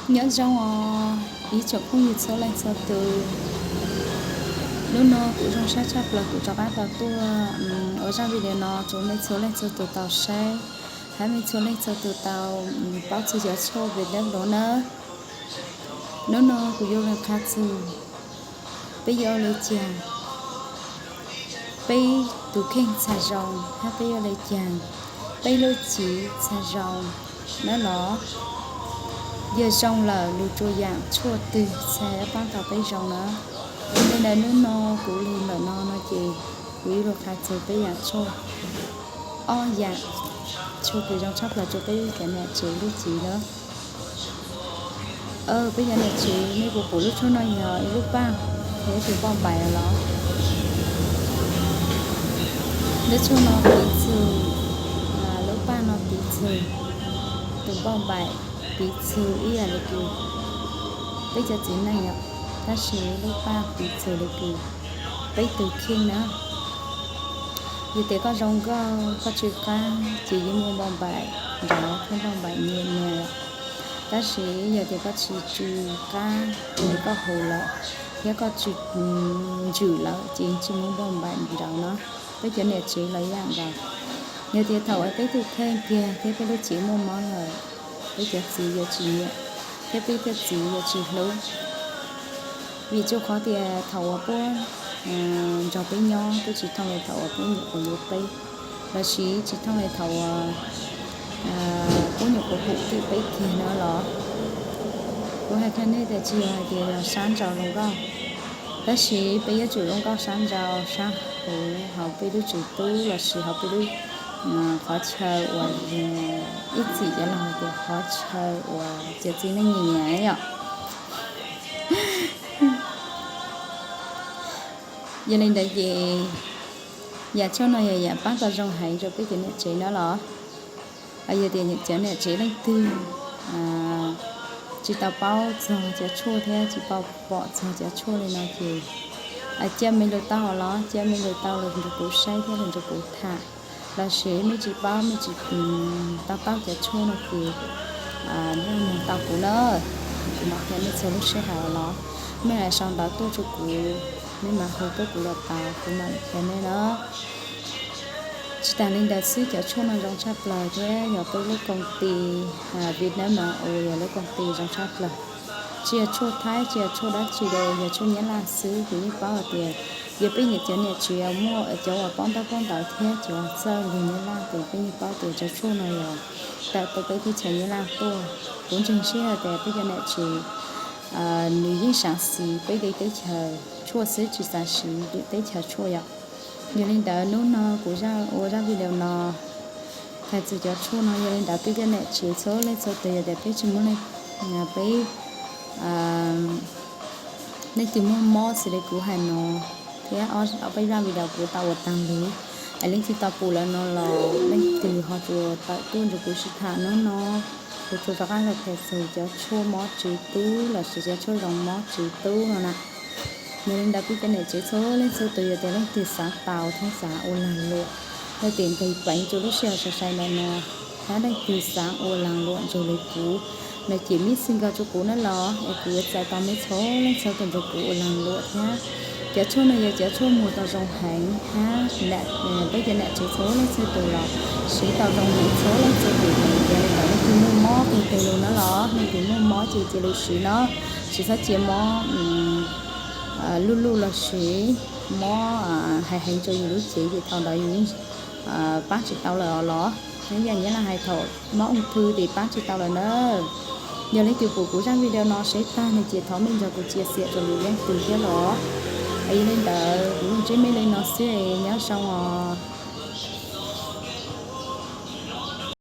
Nyob zoo os ib tsoom phooj ywg txhua leej txhua tus. Hnub no kuv zoo siab tshaj plaws kuv rov qab tau tuaj ua zaj video no rau nej txhua leej txhua tus tau saib, hab nej txhua leej txhua tus tau paub txog cov tshuaj Vietnam no nawb. Hnub no kuv yuav los qha txog peb yuav ua li cas peb tus kheej txhaj zoo, hab peb yuav ua li cas peb lub cev txhaj zoo nawb los. Yog zoo lawm lug rua yaam tshuaj twg txhaj paab tau peb zoo na. Yog li ntawd hnub no kuv lug ntawm no no ces kuv yuav lug qha txug peb yaam tshuaj, ob yaam tshuaj kws zoo tshaj plaws rua peb cov niam tsev lub cev na. Peb cov niam tsev, nej puas pum lub tshuaj no yog ib lub paj, yog ib tug npauj npaim los? Lub tshuaj no piv txug, lub paj no piv txug, tus npauj npaim piv txug ib yam li kws peb cov txiv neej yom, tab sis lub paj piv txug li kws peb tug kheej na. Yog tias koj zoo nkauj koj tsw qab ces yeej muaj npauj npaim nraud thiab npauj npaim nyiam nyiam. Tab sis yog tias koj tsis tsw qab, koj haus lawm thiab koj tsw ntsws lawm ces tsis muaj npauj npaim nraud no. Peb cov niam tsev los ib yam nkaus. Yog tias thaum uas peb tug kheej kiag thiab peb lub cev muaj mob lawm, peb cov txiv yuav tsis nyiam, thiab peb cov txiv yuav tsis hlub. Vim tsuas qhov tias thaum uas puab nrog peb nyob twb tsis thooj li thaum uas puab nyuam qhuav yuav peb, lossis tsis thooj li thaum uas puab nyuam qhuav pum tim peb kiag no los. Kuv has rua nej tias tsis yog hais tias yog sab nraud zoo nkauj, tab sis peb yuav tsum zoo nkauj sab nraud sab huv hauv peb lub tswv tub lossis hauv peb lub qhov chaw uas ib txwm cov laug hais tias qhov chaw uas cov txiv neej nyiam nyiam yom. Yog li ntawd ces yaam tshuaj no yog yaam paab tau zoo heev rua peb cov niam tsev no los. Yog tias cov niam tsev leej twg tsis tau paub txog cov tshuaj thiab tsis tau pom txog cov tshuaj li no ces cia mej lug tau los, cia mej lug tau los nrug kuv saib thiab los nrug kuv tham. Lossis mej tsis paub mej tsis tau taub cov tshuaj no ces nej moog tau kuv na, kuv mam qhia mej txhua lub sij hawm los. Mej lam sau ntawv tuaj rua kuv, mej mam hu tuaj kuv los tau kuv mam qhia mej na. Tsis tas li ntawd xwb, cov tshuaj no zoo tshaj plaws thiab yog peb lub koom ti Vietnam no uas yog lub koom ti zoo tshaj plaws. Tsis yog tshuaj Thaib, tsis yog tshuaj dab tsi li, yog tshuaj Nyab Laj xwb. Kuv yeej paub hais tias yog peb cov niam tsev muaj cov uas paub ntaub paub ntawv thiab cov txawj lug Nyab Laj ces peb yeej paub tias cov tshuaj no yog tawm tuaj peb teb chaws Nyab Laj tuaj. Kuv ntseeg sij hawm tias peb cov niam tsev nws yeej xaav siv peb li teb chaws tshuaj xwb tsis xaav siv lwm teb chaws tshuaj yom. Yog li ntawd hnub no kuv ua zaj video no hais txug cov tshuaj no. Yog li ntawd peb cov niam tsev txhua leej txhua tug yog tias peb tsis muaj leej, peb leej twg muaj mob xws li kuv hais no thiab ob peb zaj video kuv tau ua taag lug, es leej twg tau pum lawm no los leej twg ho tsuas tawm tuaj nrug kuv sib tham hnub no. Kuv tsuas rov qab los qhia txug cov tshuaj mob tswv tub lossis cov tshuaj zoo mob tswv tub no na. Yog li ntawd peb cov niam tsev txhua leej txhua tug yog tias leej twg xaav tau thiab xaav ua laag luam, leej twg nqis peev rua lub sij hawm sai sai ntawm no, hab leej twg xaav ua laag luam nrug li kuv, no ces mej xij nkawg rua kuv na los es kuv yuav txais tau mej txhua leej txhua tug nrug kuv ua laag luam thiab. Cov tshuaj no yog cov tshuaj muag tau zoo heev hab peb cov niam tsev txhua leej txhua tug los siv tau zoo heev txhua leej txhua tug. Yog li ntawd leej twg muaj mob teg teg lug na los, leej twg muaj mob ces cia li siv no, tsis txhob cia mob luj luj lossis mob heev heev rua yus lub cev ces thaum ntawd yus paab tsis tau lawm os los. Nyob yaam Nyab Laj hais thaum mob ung thư ces paab tsis tau lawm na. Yog leej twg pum kuv zaj video no saib taag no ces thov mej nrog kuv tsia xiam rua lwm leej twg thiab los. Yog li ntawd kuv lug ntsib mej li no xwb, nyob zoo os.